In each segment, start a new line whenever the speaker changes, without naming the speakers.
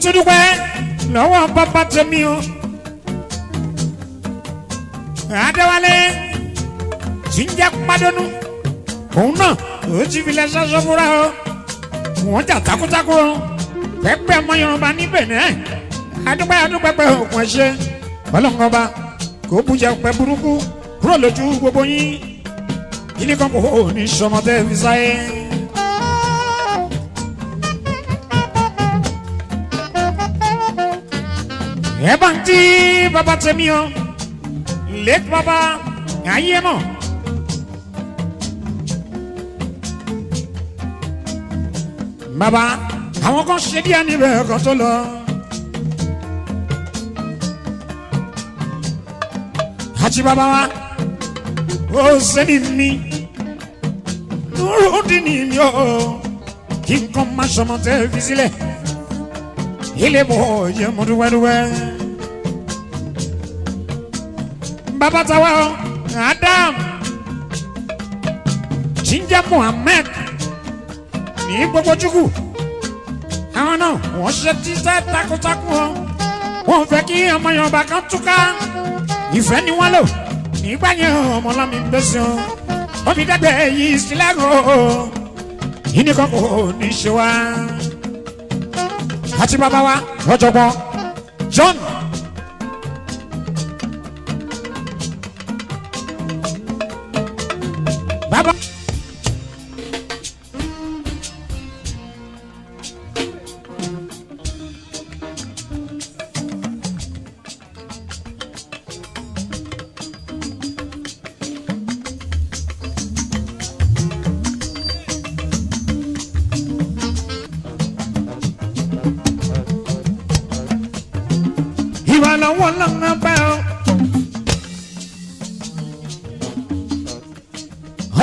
tún dúpẹ́ lọ́wọ́ bàbá tèmi o. Adéwálé tí ń jẹ́ pádọ́nù òun náà ó ti fi lẹ́sẹ̀ sọ́fúnra o. Wọ́n jà takuntakun o. Pẹ́pẹ́ ọmọ Yorùbá níbẹ̀ náà. Adúpẹ́ adúpẹ́ pé òkun ẹ̀ṣẹ́. Ọlọ́run ọba kò bújẹ pẹ́ burúkú kúrò lójú gbogbo yín. Kíní kan kò ní sọmọ tẹ́ fi sáyé. Ẹ bá ń tí bàbá tèmi o, late bàbá ayé mọ̀. Bàbá àwọn kan ṣe díẹ̀ níbẹ̀ kan tó lọ. Àti bàbá wa ó sẹ́ni mi nùrùdínì mi ó kí nǹkan má sọmọ tẹ́ fi sílẹ̀ ilé bọ̀ yẹ mo dúpẹ́dúpẹ́. Bàbá tàwa o, Adam Jíjẹ́ Muhammed ní gbogbo jùkù. Àwọn náà wọ́n ṣe tíṣẹ́ takuntakun o. Wọ́n fẹ́ kí ọmọ Yorùbá kan túká. Ìfẹ́ ni wọ́n lò nígbà yẹn ọmọ lámì ń bẹ́ sí o. Wọ́n fi dẹ́gbẹ́ yìí sílẹ̀ o. Yìí nìkan kò ní ṣe wá àti bàbá wa ọ̀jọ̀gbọ́n John bàbá. Ìwà lọ́wọ́ lọ́nà bá ọ.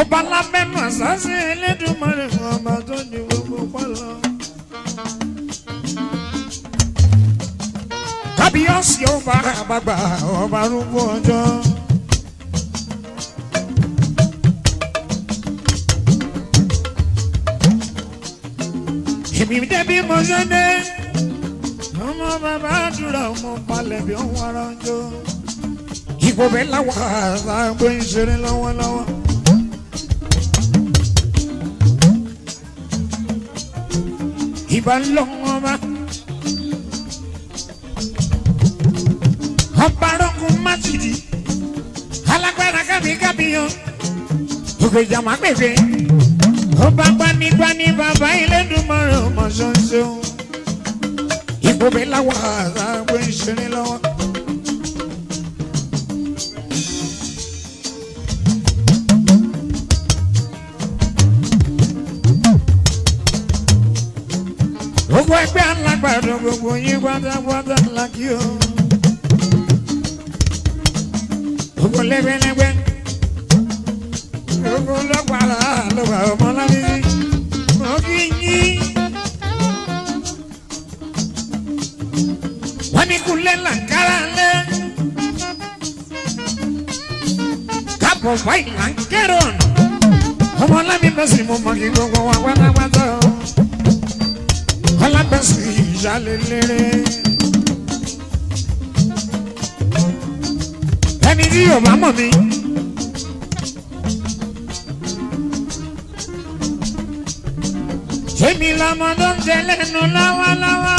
Ọba lábẹ́ màsáṣí Elédùmarè ọba tó ní gbogbo pálọ̀. Kábíyèsí ọba àbàgbà ọba arúgbó ọjọ́. Èmi débi mo ṣe dé ọmọ bàbá àdúrà ọmọ balẹ̀ bí òun ara ń jó. Ìkó bẹ́ẹ̀ láwọ̀ àgbẹ̀ ń ṣeré lọ́wọ́lọ́wọ́. Ìbá ń lọ ọba. Ọba rọ́gùn májìdí. Alágbára kábíkábí yan. Òkè ìjàmbá pèpè. Ọba gbanigbani bàbá Elédùmarè ọmọ ṣoṣo ipò mi láwọ̀ àgbẹ̀ ìṣeré lọ́wọ́. Gbogbo ẹgbẹ́ alágbàdo gbogbo yín pátápátá lákì o. Gbogbo lẹ́gbẹ́lẹ́gbẹ́. Gbogbo lọ́pàá lọ́pàá ọmọ lábísí. Mo kí yín. Wọ́n ní kulẹ̀ làǹkárá lẹ́. Káàbọ̀ báyìí là ń kérò ọ̀nà. Ọmọ lámì bẹ́sì mo mọ̀ kí gbogbo wa pátápátá. Ọlábẹ́sì ìyálé lérè. Ẹni tí yóò bá mọ̀ mi. Èmi lọmọ tó ń jẹ lẹ́nu lọ́wọ́lọ́wọ́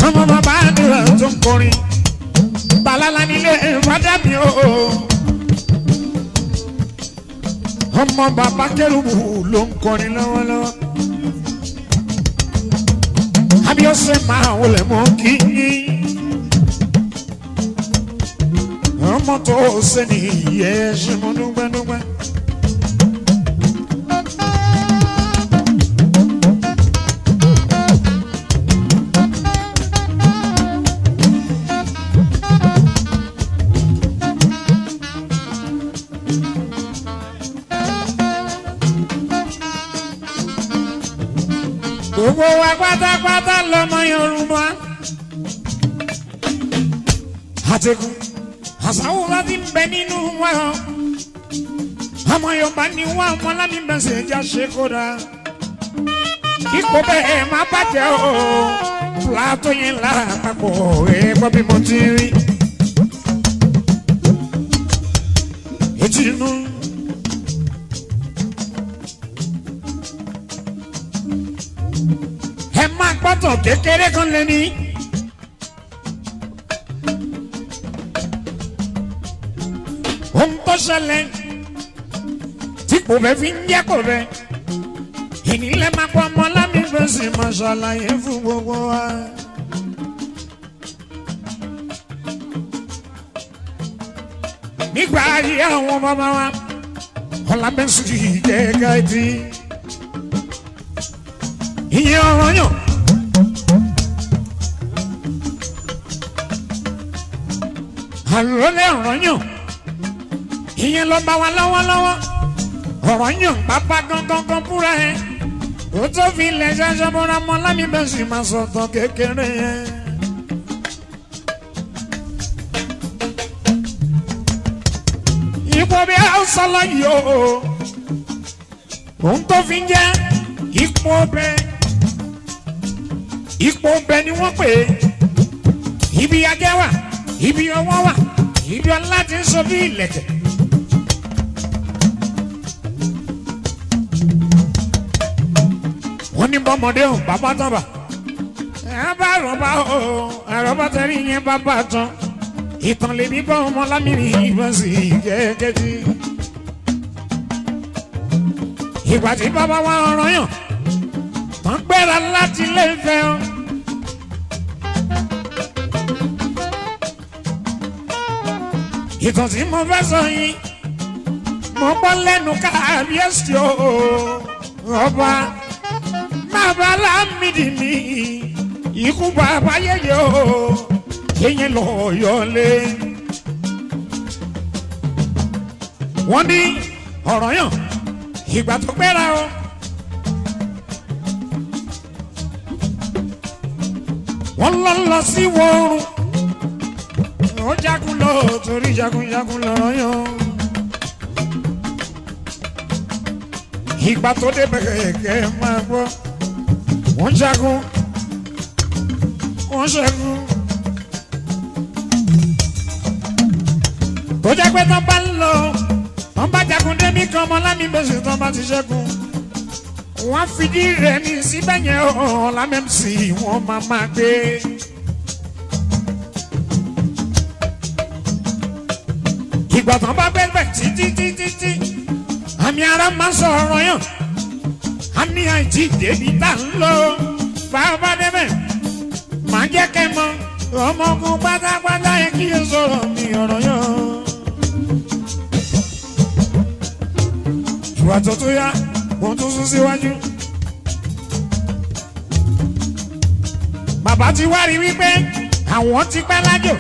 ọmọ bàbá àdúrà tó ń kọrin balala nílé fada mi o ọmọ bàbá kẹrùbù ló ń kọrin lọ́wọ́lọ́wọ́ abiose máa wọlé mọ́ kí yín ọmọ tó sẹ́ni yẹ ṣe mọ́ dúpẹ́dúpẹ́. Gbogbo wa pátápátá lọmọ Yorùbá. Àtẹ̀kù àsáwùrọ̀ ti ń bẹ nínú wa. Ọmọ Yorùbá ni wá ọmọ lámì bẹ̀sẹ̀ ẹja ṣe kódà. Kíkó bẹ́ẹ̀ má bàjẹ́ o. Plateau yẹn lápapọ̀ ẹ gbọ́ bí mo ti rí. Etí inú. Ẹ máa gbọ́tọ̀ kékeré kan lé ní. Ohun tó ṣẹlẹ̀ tí kò bẹ́ fi ń jẹ́ kò bẹ́. Ìnílẹ̀ máa pọ̀ ọmọ lámì fèsì máa ṣàlàyé fún gbogbo wa. Nígbà ayé àwọn bàbá wa, Ọlábẹ́sì jẹ́ káìtì. Ìyẹn ọ̀rọ̀ yàn. Àlọ́lẹ̀ ọ̀rọ̀ yàn. Ìyẹn ló bá wa lọ́wọ́lọ́wọ́. Ọ̀rọ̀ yàn bàbá gangan fúnra ẹ̀. Ó tó fi ilẹ̀ ṣaṣọ bọ́ra mọ́ lámì bẹ́ẹ̀ sì máa sọ̀tàn kékeré yẹn. Ipò bí Hausa láyé o. Òun tó fi ń jẹ́ ipò bẹ́ẹ̀. Ipò bẹ́ẹ̀ ni wọ́n pè é. Ibi ajẹ́ wà, ibi ọwọ́ wà, ibi ọlá ti ń sọ bí ìlẹ̀kẹ̀. Wọ́n ní bọ́mọdé ò bàbá tán bà. Ẹ bá rọ̀bà o, àrọ̀bà tẹ̀lé yẹn bàbá tán. Ìtàn lèmi bá ọmọ lámìrì ìbọn sí gẹ́gẹ́ tí. Ìgbà tí bàbá wa ọ̀rọ̀ yàn, tán gbéra láti ilé Ifẹ̀ o. Ìtàn tí mo fẹ́ sọ yìí, mo gbọ́ lẹ́nu kábíyèsí o, ọba bàbá Lámìdí mi, ikú bàbá yẹyẹ o, kéyìn lọ yọlé. Wọ́n ní ọ̀rọ̀ yàn ìgbà tó gbéra o. Wọ́n lọ lọ sí wọ́ọ̀rùn. Ó jagun lọ torí jagunjagun lọ́rọ̀ yàn. Ìgbà tó dé bẹ̀rẹ̀ máa gbọ́. Wọ́n jagun, wọ́n ṣẹ́gun. Tó jẹ́ pé tán bá ń lọ, tán bá jagun débi kan ọmọ lámì bẹ́sẹ̀ tán bá ti ṣẹ́gun. Wọ́n fìdí rẹ̀ ní síbẹ̀ yẹn ọ̀làmẹ́sì wọ́n máa máa gbé. Ìgbà tán bá gbẹ́gbẹ́ títí títí tí àmì ara máa ń sọ̀rọ̀ yàn. A ní àìtí débi tá ń lọ. Bàbá débẹ̀ máa jẹ́ kẹ́ mọ̀ ọmọ ogun pátápátá yẹ kí o sọ̀rọ̀ mi ọ̀rọ̀ yàn. Ìwà tó tó yá, wọ́n tún sún síwájú. Bàbá ti wá rí wípé àwọn ti pẹ́ lájò.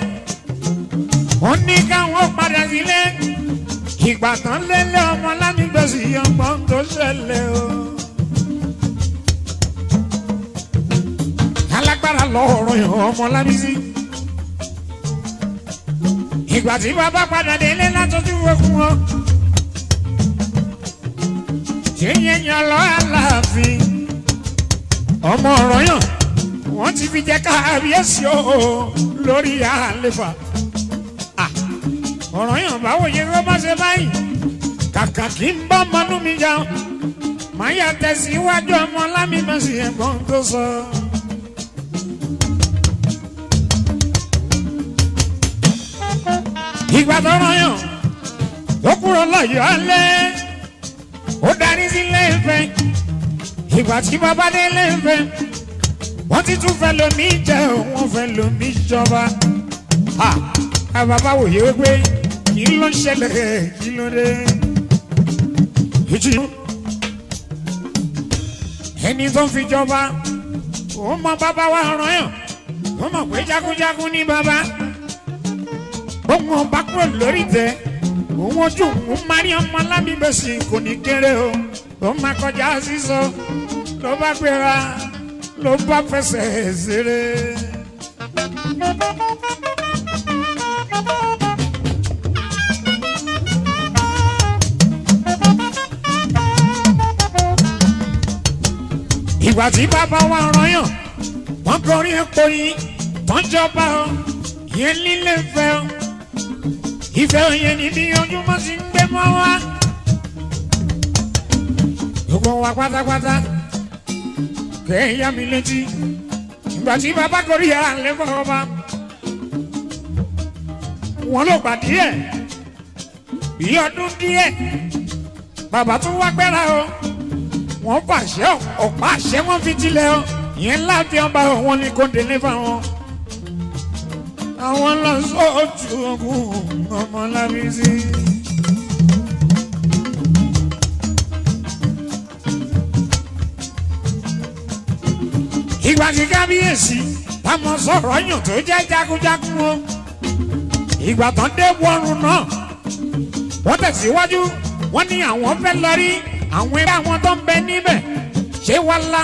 Wọ́n ní káwọn padà sílé. Ìgbà tán lélẹ̀ ọmọ lámìgbèsì ọgbọ́n tó ṣẹlẹ̀ o. Alágbára lọ́ọ̀rọ̀ yàn ọmọ lábísí. Ìgbà tí bàbá padà délé látọjú okun wọn. Ṣé yẹn yan lọ Aláàfin? Ọmọ ọ̀rọ̀ yàn wọ́n ti fi jẹ́ kábíyèsí o lórí àlefa. Ọ̀rọ̀ yàn báwo yẹ kó má ṣe báyìí. Kàkà kí n bá ọmọnú mi jà máa yà tẹ̀síwájú ọmọ lámìmọ̀sí ẹ̀gbọ́n tó sọ. Ìgbà tó rán yàn ó kúrò lọ́yọ̀ọ́ alẹ́ ó darí sí Ilé-Ifẹ̀. Ìgbà tí bàbá dé Ilé-Ifẹ̀ wọ́n ti tún fẹ́ lomi jẹ́ wọ́n fẹ́ lomi jọba. Bàbá wòye wípé kí ló ń ṣẹlẹ̀ kí ló dé. Ìjì ẹni tó ń fi jọba ó mọ bàbá wa ràn yàn ó mọ̀ pé jagunjagun ní bàbá. Òun ọba kúrò lórí tẹ òun ojú òun marí ọmọ lábíbẹ̀sì kò ní kéré o ó máa kọjá sísọ ló bá gbéra ló bá fẹsẹ̀ ṣeré. Ìgbà tí bàbá wa ràn yàn Wọ́n kọrí epo yìí tọ́jọba o yẹn lílé fẹ́ o. Ìfẹ́ òye ni bí ojúmọ́ ti ń gbé mọ́ wá. Gbogbo wa pátápátá kẹ́ ẹ yá mi létí. Ìgbà tí bàbá gorí àlẹ́ fọwọ́ bá. Wọ́n ló gbà díẹ̀ bí ọdún díẹ̀ bàbá tún wá gbéra o. Wọ́n pàṣẹ ọ̀pá àṣẹ wọ́n fi tilẹ̀ o. Ìyẹn láti ọba wọn ni kò délé fáwọn. Àwọn lọ sójú ogun ọmọ Lábísí. Ìgbà tí kábíyèsí táwọn sọ̀rọ̀ yàn tó jẹ́ jagunjagun o. Ìgbà tán dé wọ́run náà wọ́n tẹ̀síwájú wọ́n ní àwọn fẹ́ lọ rí àwọn ẹgbẹ́ àwọn tó ń bẹ níbẹ̀ ṣé wàhálà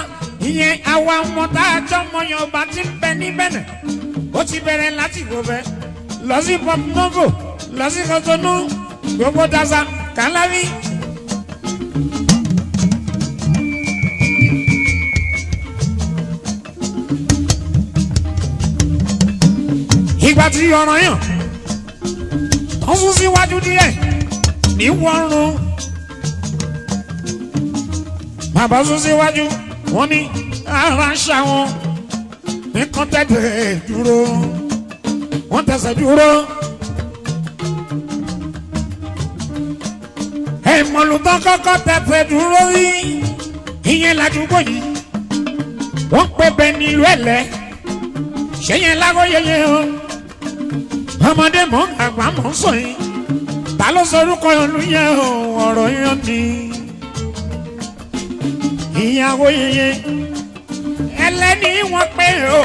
ìyẹn àwa ọmọ tá a jọ mọ Yorùbá ti ń bẹ níbẹ̀ nà ó ti bẹ̀rẹ̀ láti gbọbẹ lọ sí Port Novo lọ sí Kotonu gbogbo dasa Kàlábí. Ìgbà tí ọ̀ràn yàn tó sún síwájú díẹ̀ ní wọ́n rún bàbá sún síwájú wọ́n ní ara ń ṣàwọn nǹkan tẹ̀tẹ̀ dúró wọ́n tẹ̀sẹ̀ dúró. Ẹ̀mọ̀lùtàn kọ́kọ́ tẹ̀tẹ̀ dúró yìí ìyẹn ládùúgbò yìí wọ́n pẹ́ bẹ́ẹ̀ nílùú ẹ̀lẹ́ ṣé yẹn lágọ́ yẹyẹ o ọmọdé mọ̀ ń àgbà mọ̀ ń sọ yìí ta ló sọ orúkọ ìlú yẹn o ọ̀rọ̀ yẹn ni ìyàwó yẹyẹ ẹlẹ́ni wọ́n pé o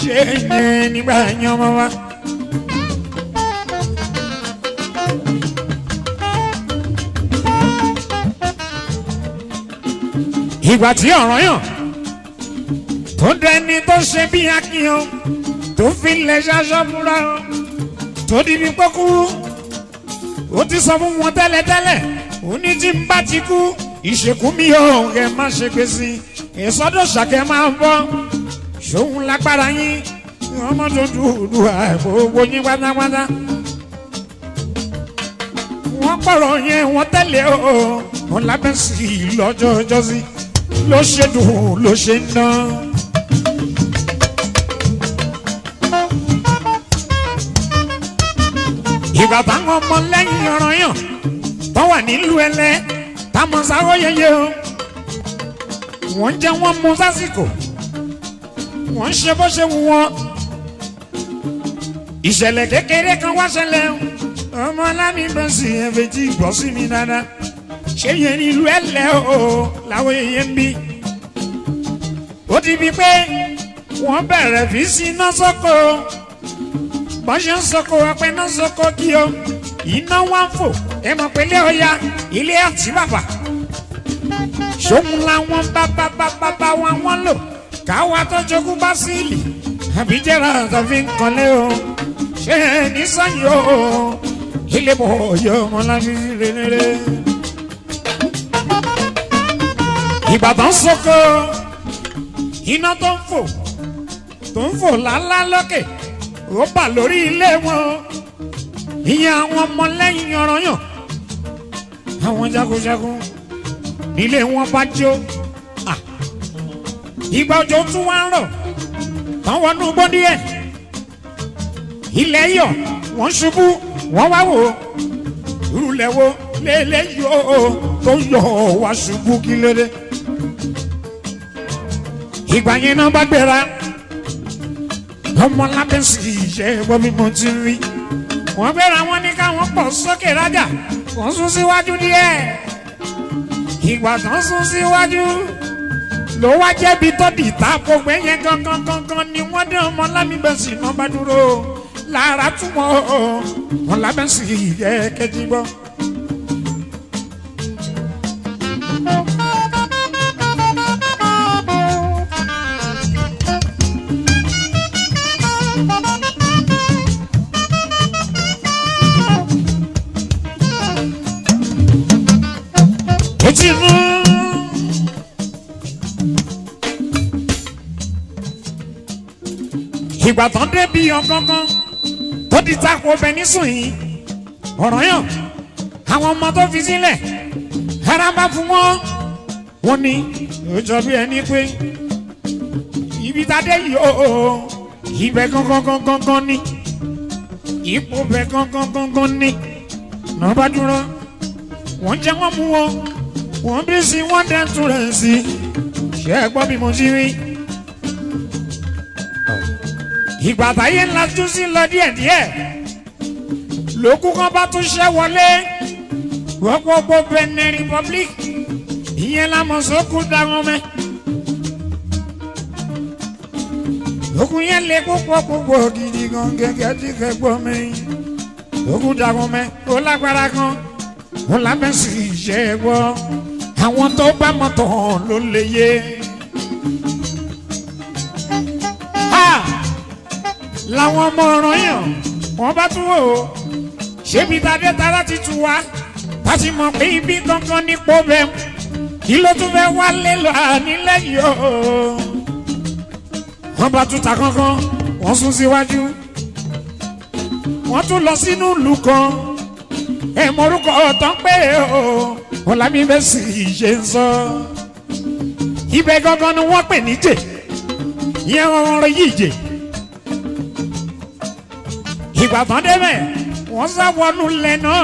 ṣé yẹn nígbà yẹn ọmọ wa. Ìgbà tí ọ̀rọ̀ yàn tó dẹni tó ṣe bí akíyan tó fi lẹ̀ ṣaṣọ múra o tó di bí pọ́kú ó ti sọ fún wọn tẹ́lẹ̀tẹ́lẹ̀ ó ní tí n bá ti kú ìṣèkú mi ò kẹ́ má ṣe pé sí ìsọdọ̀ṣà kẹ́ máa bọ́ ṣòun lágbára yín ọmọ tó dúdú àìkú yín pátápátá wọ́n pọ̀rọ̀ yẹn wọ́n tẹ̀lé o wọ́n lábẹ́ sí i lọ́jọ́ ọjọ́ sí ló ṣe dùn ló ṣe ń dán. Ìgbà táwọn ọmọ lẹ́yìn ọ̀ràn yàn tó wà nílùú ẹlẹ́ táwọn sáwọ́ yẹyẹ o wọ́n jẹ́ wọ́n mú sásìkò wọ́n ń ṣe bó ṣe wù wọ́n. Ìṣẹ̀lẹ̀ kékeré kan wá ṣẹlẹ̀ o ọmọ alámi bẹ́ sí ẹ̀fẹ̀ tí gbọ́ sí mi dáadáa ṣé yẹn nílùú ẹlẹ́ o làwọn èèyàn ń bí. Ó ti bí pé wọ́n bẹ̀rẹ̀ fi sí iná sọ́kò bọ́n ṣe ń sọ́kò ọpẹ náà sọ́kò kí o iná wá ń fò ẹ mọ̀ pé ilé ọya ilé àti bàbà ṣóhun làwọn bá bá bá bá bá wọn wọn lò káwa tó jogún bá síìlì àbí jẹ́ra tó fi ń kanlé o ṣé ẹ ní sọ́yìn o ilé bọ̀ yọ ọmọ láti rere. Ìbàdàn sọ́kò iná tó ń fò tó ń fò lálá lókè ó bà lórí ilé wọn ìyẹn àwọn ọmọlẹ́yìn ọ̀rọ̀ yàn àwọn jagunjagun nílé wọn bá jó. Ìgbà òjò tún wá ń rọ̀ tán wọnú igbó díẹ̀ ilẹ̀ yọ̀ wọ́n ṣubú wọ́n wá wò rúlẹ̀ wo lélẹ́yìí ó tó yọ̀ wá ṣubú kí lóde. Ìgbà yẹn náà bá gbéra ọmọ lábẹ́ sí ìṣe gbọ́ bí mo ti rí. Wọ́n gbéra wọn ní káwọn pọ̀ sókè rájà wọ́n sún síwájú díẹ̀. Ìgbà tán sún síwájú ló wá jẹ́bi tó di ìta gbogbo ẹ̀yẹn gangan gangan ni wọ́n dé ọmọ lámìbẹ̀sì náà bá dúró lára túmọ̀ ọmọ lábẹ́sì yẹ kẹ́jì gbọ́. Etí mú. Ìgbà tán débi ọ̀gangan tó di tako bẹ nísìnyí ọ̀rọ̀ yàn àwọn ọmọ tó fi sílẹ̀ ara bá fún wọn. Wọ́n ní ó jọ bí ẹni pé ibi tá a dé yìí ó ibẹ̀ gangan gangan ni ipò bẹ̀ gangan gangan ni náà bá dúró. Wọ́n jẹ́ wọ́n mú wọn, wọ́n bí sí wọ́n dẹ́ tún rẹ̀ sí. Ṣé ẹ gbọ́ bí mo ṣe rí? Ìgbà táyé ńlá tún sí lọ díẹ̀díẹ̀ lókù kan bá tún ṣẹ́ wọlé wọ́pọ̀pọ̀ Benin Republic ìyẹn lámọ̀ sókù dáwọn mẹ́. Òkú yẹn lé púpọ̀ púpọ̀ gidi gan gẹ́gẹ́ tí kẹ́gbọ́ mi. Òkú dáwọn mẹ́ ó lágbára gan ó lábẹ́ sí iṣẹ́ gbọ́ àwọn tó bá mọ̀tò hàn ló lè yé. Làwọn ọmọ ọ̀ràn yàn wọ́n bá tún wò ó ṣébi tadé tara ti tu wá láti mọ̀ pé ibi gangan nípò bẹ́ẹ̀ kí ló tún fẹ́ wálé lọ nílẹ̀ yìí o. Wọ́n bá tún ta kankan wọ́n sún síwájú wọ́n tún lọ sínú ìlú kan ẹ̀ mọ̀rúkọ ọ̀tán pé o ọ̀làmí bẹ́ẹ̀ sì ṣe ń sọ. Ibẹ̀ gangan ni wọ́n pè ní jè ìyẹn ọ̀rọ̀ yìí jè. Ìgbà tán débẹ̀ wọ́n sá wọnú lẹ̀ náà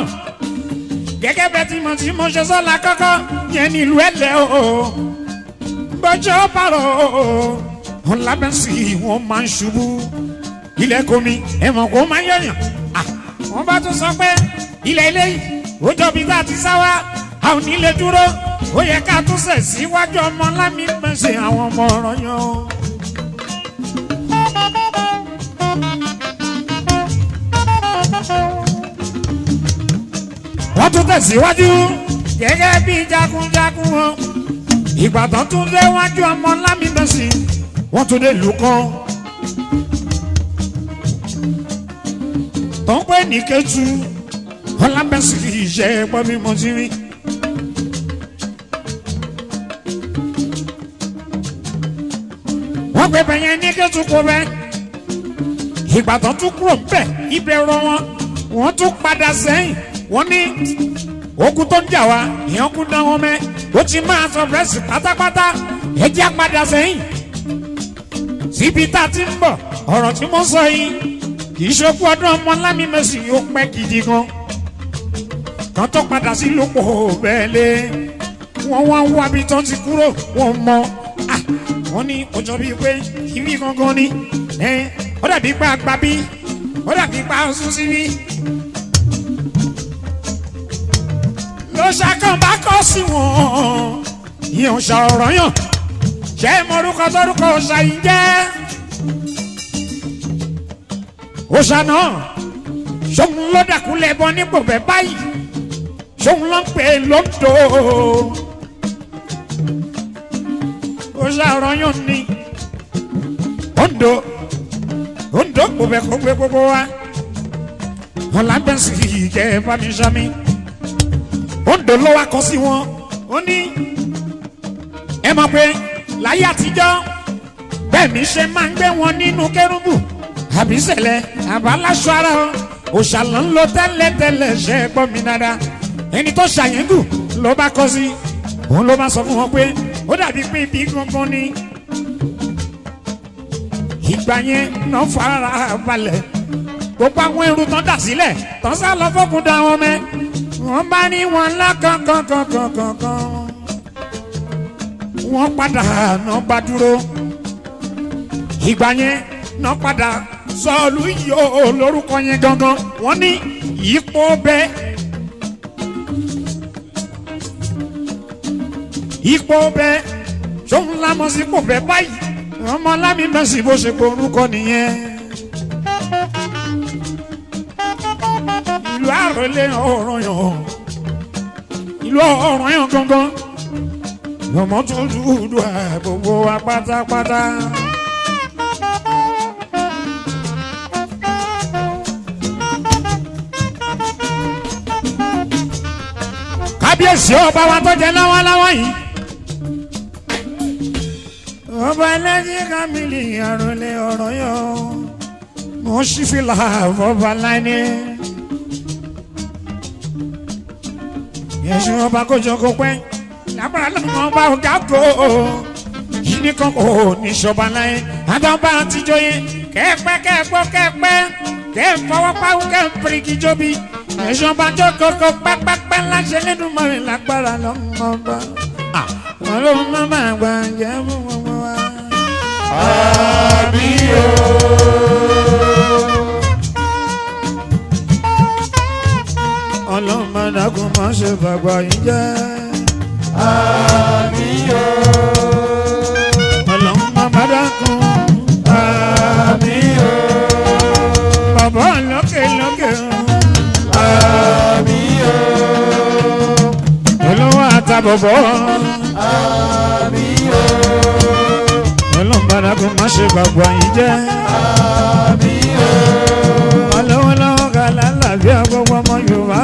gẹ́gẹ́ bẹ́ẹ̀ tí mo ti mọ ṣe sọ́la kọ́kọ́ yẹn nílùú ẹ̀lẹ́ o bọ́jọ́ bàrọ̀ o ọ̀làbẹ̀sì wọn máa ń ṣubú ilẹ̀ komi ẹ̀mọ̀ kó máa ń yọ̀yàn. Wọ́n bá tún sọ pé ilẹ̀ ilé yìí ó jọbi tá a ti sá wá a ò ní lè dúró ó yẹ ká tún sẹ̀ síwájú ọmọ lámì pèsè àwọn ọmọ ọ̀rọ̀ yẹn o. Wọ́n tún tẹ̀síwájú gẹ́gẹ́ bí jagunjagun wọn. Ìgbà tán tún déwájú ọmọ lámìbẹ́sì wọ́n tún dé ìlú kan. Tó ń pè ní Kétu ọlábẹ́sì kì í ṣe ẹ̀pọ́ bí mo ti rí. Wọ́n pè bẹ̀yẹn ní Kétu kó bẹ́. Ìgbà tán tún kúrò ń bẹ̀ ibẹ̀ rọ wọn wọ́n tún padà sẹ́yìn wọ́n ní ogun tó ń jà wá ìyẹn kún dán wọn mẹ́ ó ti máa sọ fẹ́sì pátápátá ẹ jẹ́ padà sẹ́yìn síbi tá a ti ń bọ̀. Ọ̀rọ̀ tí mo sọ yìí kì í ṣokú ọdún ọmọ lámì mẹ́sì yóò pẹ́ gidi gan kan tó padà sí lóko bẹ́ẹ̀ lé wọ́n wá ń wábi tó ti kúrò wọ́n mọ̀ wọ́n ní ọjọ́ bíi pé ibi gangan ni ó dàbí pé àgbà bí ó dàbí pé a sún síbí. Ló ṣàkànbá kọ́ sí wọn ìyẹn ṣe ọ̀rọ̀ yàn ṣé mọ̀rúkọ tórúkọ ọ̀ṣà yìí jẹ́ òṣà náà ṣóun ló dàkúlẹ̀ bọ nípò bẹ́ẹ̀ báyìí ṣóun ló ń pè lóńdó òṣà ọ̀rọ̀ yàn ni òǹdó òǹdó kò bẹ́ẹ̀ kó gbé gbogbo wa ọ̀làbẹ̀sì jẹ́ famisami òǹdó ló wá kọ sí wọn. Ó ní ẹ mọ̀ pé láyé àtijọ́ bẹ́ẹ̀ mi ṣe máa ń gbé wọn nínú kérúbù àbí sẹ̀lẹ̀ àbáláṣọ ara wọn òṣàlọ́ ń lo tẹ́lẹ̀tẹ́lẹ̀ ṣe é gbọ́ mi dáadáa. Ẹni tó ṣàyẹ̀ngù ló bá kọ sí òun ló bá sọ fún wọn pé ó dàbí pé ibi gangan ni. Ìgbà yẹn náà fara balẹ̀ gbogbo àwọn irun tán dà sílẹ̀ tán sá lọ fọ́kùn dá wọn mẹ́ wọ́n bá ní wọn lákànkànkànkànkàn wọ́n padà náà bá dúró. Ìgbà yẹn náà padà sọ̀lú yóò lórúkọ yẹn gangan wọ́n ní ipò bẹ́ẹ̀ ipò bẹ́ẹ̀ sóun lámọ̀ sí kò bẹ́ẹ̀ báyìí ọmọ lámì mẹ́sì bó ṣe porúkọ nìyẹn. Ìlú àròlé ọ̀rọ̀ yàn ìlú ọ̀rọ̀ yàn gangan ọmọ tó dúdú ẹ̀ gbogbo wa pátápátá. Kábíyèsí ọba wa tó jẹ lọ́wọ́lọ́wọ́ yìí. Ọba ẹlẹ́sìn kámìlì àròlé ọ̀rọ̀ yàn. Mo ṣí fìlà fọba láìní. Yẹ̀sùn ọba kójọ kó pẹ́. Lábàrá lọ́mọ ọba ọ̀gá kó. Kíní kan kò ní sọba láyé. Àdánbà àtijọ́ yẹn. Kẹ́ẹ̀pẹ́ kẹ́ẹ̀pọ́ kẹ́ẹ̀pẹ́. Kẹ́ẹ̀fọwọ́páwó kẹ́ẹ̀pìrìkì jóbi. Yẹ̀sùn ọba jókòó pẹ́pẹ́pẹ́ láṣẹ lẹ́nu mọ́rin lágbára lọ́mọ ọba. Ọlọ́run má máa gbà jẹ́ fún gbogbo wa.
Àmín o.
Ọlọ́run má dákun má ṣe bàgbà yín jẹ́.
Àmín o.
Ọlọ́run má má dákun.
Àmín o.
Bàbá lókè lókè.
Àmín o.
Olówó àtàbọ̀bọ̀.
Àmín o.
Ọlọ́run má dákun má ṣe bàgbà yín jẹ́.
Àmín o.
Ọlọ́wọ́ lọ́wọ́ kàlá làbí gbogbo ọmọ Yorùbá.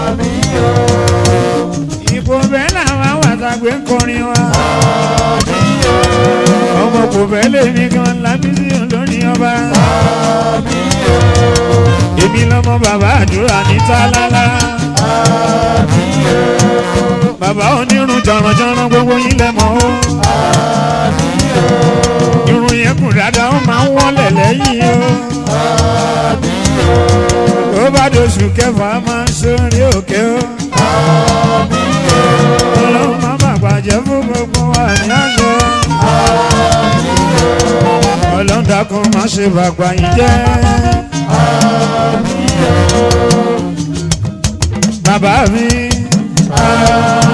Àmín o.
Ipò bẹ́ẹ̀ làwọn àwọn àtàgbé ń kọrin wa.
Àmín o.
Ọmọ kò bẹ́ẹ̀ lè mi gan Lábísí olórin ọba.
Àmín o.
Èmi lọ́mọ bàbá àdúrà ní tálálá.
Àmín o.
Bàbá onírun jọ̀rọ̀jọ̀rọ̀ gbogbo yín lẹ mọ̀ o.
Àmín o.
Irun yẹn kù dáadáa ó máa ń wọ́lẹ̀ lẹ́yìn o.
Àmín o.
Tó bá doṣù kẹfà máa ń sórí òkè o.
Àmín o.
Ọlọ́run má má bàjẹ́ fún gbogbo wa ní àṣẹ.
Àmín o.
Ọlọ́run dákun má ṣe bàgbà yín jẹ́.
Àmín o.
Bàbá mi.
Àmín.